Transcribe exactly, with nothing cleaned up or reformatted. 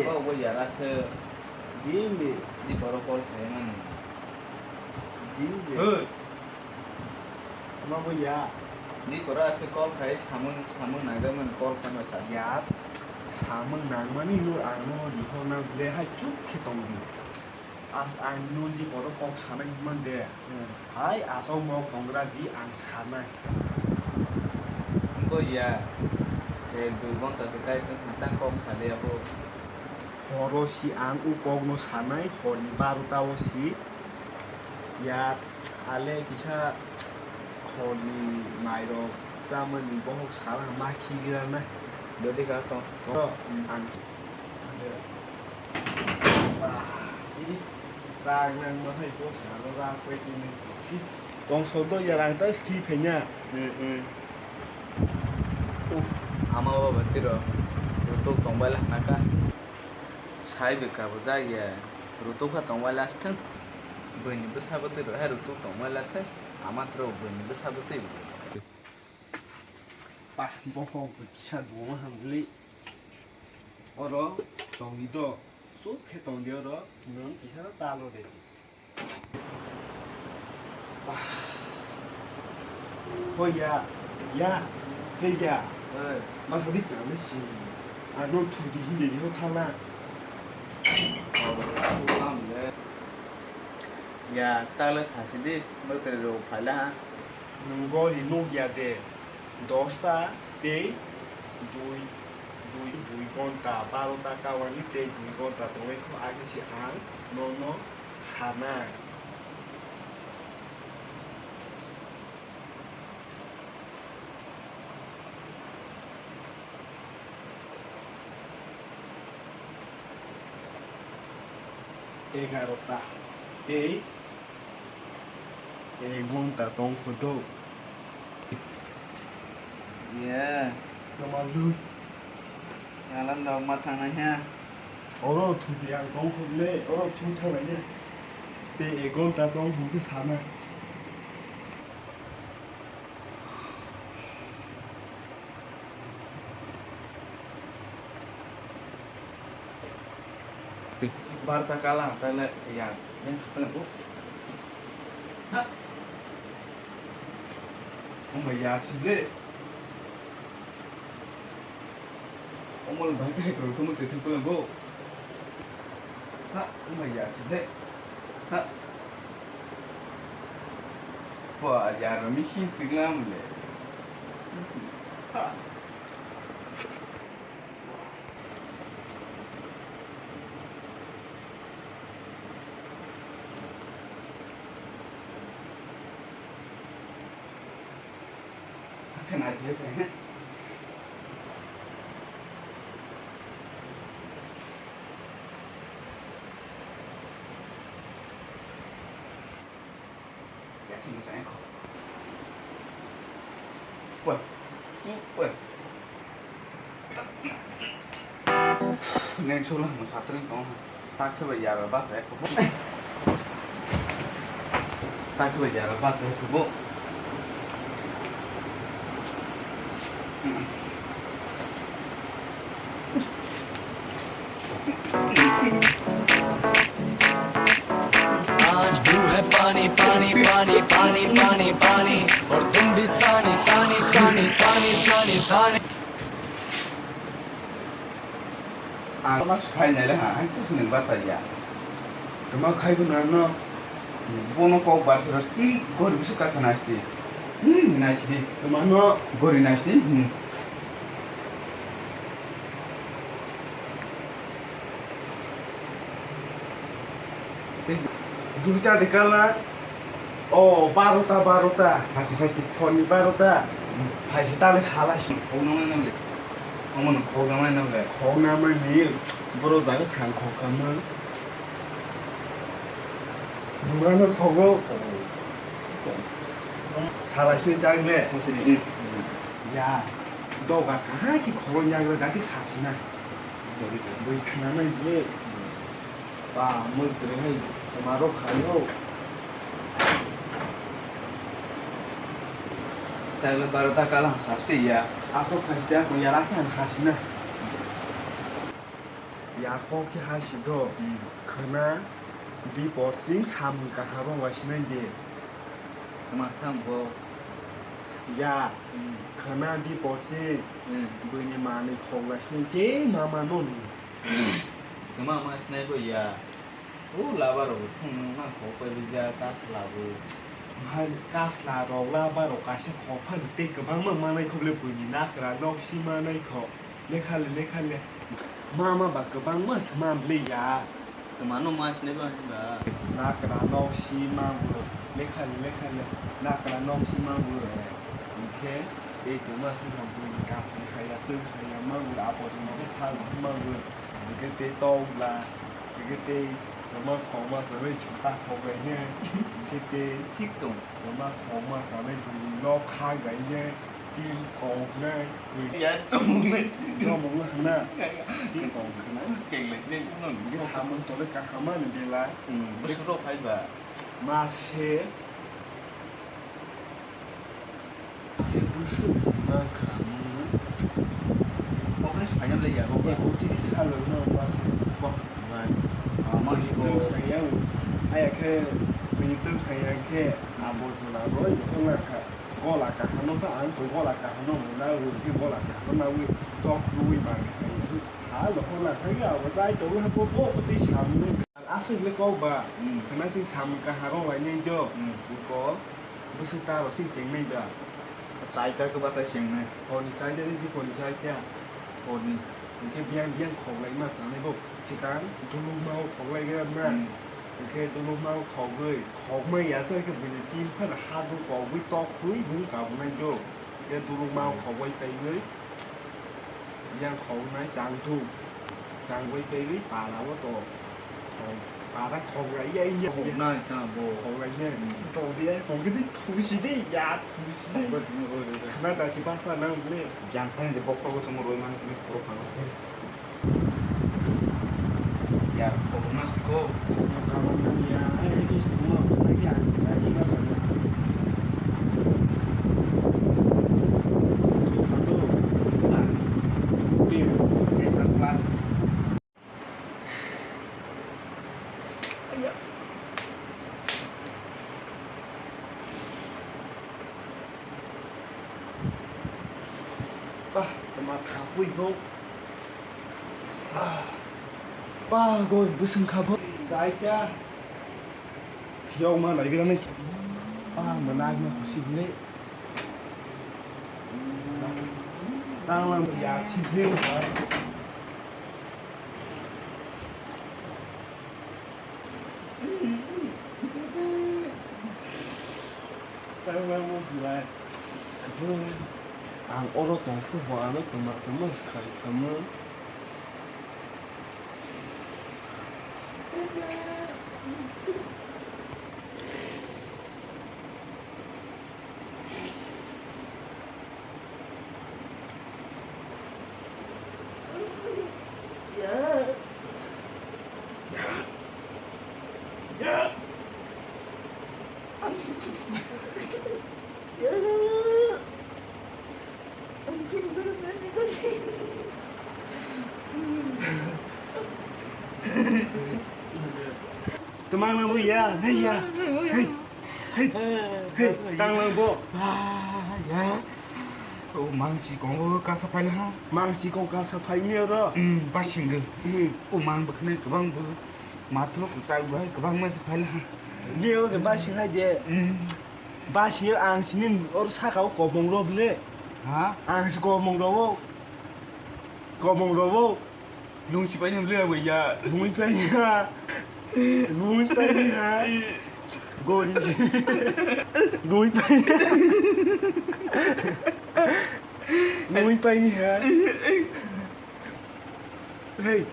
Kok bo yara se. Bini. Ni borok call khaimani. Bini. Hoi. Ama bo ya. Ni borok se call khai samung samung nangjakmani call khaima sa. Ya. Samung nangmani no ang no rihorna ble hai chuk khe tongdi. As ang nini borok kok sanai hwnman de. Hmm. Hai aswk mok tongra di ang sanai. Bo ya, eh, dui ghonta se kai tong hatang kok saliya bo. Horo si ang u kok no sanai, horni barota o si. Ya, ale kisa horni mairok chamani bohok sala ma khigira na. Dodi ka kok. Ko, hmm, ang. Bah, ini rang nang ma hai ko salo rang koi tini. Tong sodo ya rang ta ski phenya. Hmm, hmm. Uf, ama baba tiro. Rutuk tong bai lah naka. Sai be ka bo ja ya. Rutuk ha tong bai lah thang. Bini bwsa bo tiro hai rutuk tong bai lah thang. Ama tiro bini bwsa bo tiro. Bah, bohok bo kisa duma hamli. Oro tongdi do, suk khe tongdi oro, nwng kisa no talo de. Bah. Hoi ya, ya, hei ya. Oi. Masa di kang si. Ano thudi hindi di ho thala. Ya, talo sasi di, motor ro phala ha. Nwng gori nukya de, dosta tei dui, dui, dui ghonta, barota kawani tei dui ghonta tongwi kho, age se ang nono sanai. Egarota tei Ek ghonta tong kho do. Ye. Tama lui. Yalan dok ma thangnai ha. Oro thuti ang tong kho le, oro thu thangnai ne. Te ek ghonta tong kho khe sana. Barta kala tale ya, yang khape na bu. Ha. Omo ya sible. Omo bai kai ko ko mo te thang ko bu. Ha, omo ya sible. Ha. Wah, ya, ro machine sigla mule. Ha. Yakin mo sa ko. Wah, super. Neng sula mo satring tong. Tak sebe yara ba sa ko. Tak sebe yara ba sa ko. आज ब्लू है पानी, पानी, पानी, पानी, पानी, पानी, और तुम भी सानी, सानी, सानी, सानी, सानी, सानी। Ang mas khai nai le ha, ang khe sinang ba chaya. Tama khai bo nang no. Bono kok bar sero sti gori bisu ka khana sti. Ni nai sti. Tama no. Gori nai sti. Hmm. Duita de kala. O, barota, barota. Phaisi, phaisi. Honni barota. Phaisi tale sala si. Khogna mai nang le. Omo no khogna mai nang le. Khogna mai ni boro jaga sang khog kama. Bura no khogo. Sala si tang le. Phaisi. Ya. Doga kaha ki khogoi nang le gati sasi na. Bui khna nai ye. Ba, mui kwrwi hai kwma rok khai o. Tale barota kala ang sasti ya. Aswk khai sti ako yara khe ang sasi na. Ya kok khe ha si do. Hmm. Khwna di porsing samung kaham rong lai sinai de. Tma sam bo? Ya. Hmm. Khwna di porsing. Hmm. Buini manwi khok lai sinai je mama no ni. Tma ma sinai bo ya. O laba rok thung nung ma khok pai ja kasla bo. Hai kasla rok laba rok kaisa khok phan tei kwbangma manai khok le buini nakra nok si manai khok. Lekha le, lekha le. Ma, ma ba kwbangma se ma bwle ya. Tma no ma sinai ba hinba. Nakra nok si ma bo. Lekha le, lekha le. Nakra nok si ma bo. Hwnkhe tei kwma se rok bwrwi ni kaphang haya, twi haya ma bo. Apo tongma khe pha ma bo. Hwnkhe tei tong bla. Hwnkhe tei kwma khokma se bai juta khok bai ne. Hwnkhe tei thik tong. Kwma khokma se bai bwrwi nok kha bai ne. Tin kok nai. Ya, chomok nai. Chomok nai hwnna. Tin kok hwnna. Keng lai nai, no, no. Bwswk samung tole kaham ani belai. Hmm, bwswk rok phai ba. Ma se. Se bwswk se ma kha. Operation final le ya, bo. Eko tiri salo no ma se. Bo. Ma. Ah, ma se bo. Tong saya. Aya khe, tong saya khe, abo jora bo, eko ma kha. Gola kaham no ta ang to gola kaham no na wi gola kaham no na wi tok wi ba ha lo ko na khai ga wa sai to ha ko ko ko ti sam ni. Aswk le kok ba. Hmm. Khana sing sam kaham ro lai nai jo. Hmm. Ko bwswk ta ro sing sing nai da. Sai ta ko ba sai sing nai. Ko ni sai de ni ko ni sai kya. Ko ni. Hwnkhe biyang biyang khoklai ma sanai bo. Swkang dulukma o khoklai khe ma. Hmm. Hwnkhe dulukma o khogwi, khogma ya se khe buini tin phano ha bo kogwi tok khwi bung kabunai do. Hwnkhe dulukma o khogwi taiwi yang khognai chang thung. Changwi taiwi para o to khog, para khoklai ya, ya, ya. Khognai, ha, bo. Khoklai ya. Hmm. To de, khogwi de, thusi de, ya, thusi de. Khogwi de, khogwi de. Khna da ti basa nang le. Jang phai de bokhok bo chwng roi man ni khoro phano. Ya, khoro mas ko. Khoro ka man nang ya, ai, ai, is tuma, khoro ya, ai, ti basa na. Khoro. Khoro. Extra class. Bah, tama thangwi bo. Ah. Bah, gos bwswng kha bo. Jaita. Phiyok ma naigra nai. Bah, mwnai ma khusi bile. Tang lang ya si bile. Ang oro tongphuru bo ano twma twma swkang tamo. Twmang nang ya, hey ya, hey, hey, hey, tang lang bo. Ah, ya. O mang si kong o kasa phai ha. Mang si kong kasa phai ni oro. Hmm, ba sing. Hmm. O mang bwkhnai kwbang bo. Mathro kwchak bo hai kwbang ma se phai ha. Ni oro ba sing hai je. Hmm. Ba sing ang sini oro saka o kobong ro bile. Ha? Ang si kobong ro o. Kobong ro o. Lung si pai ni le ya. Lung pai ni ha. Lung pai ni ha. Gori si. Lung pai ni. Lung pai ni ha. Hey.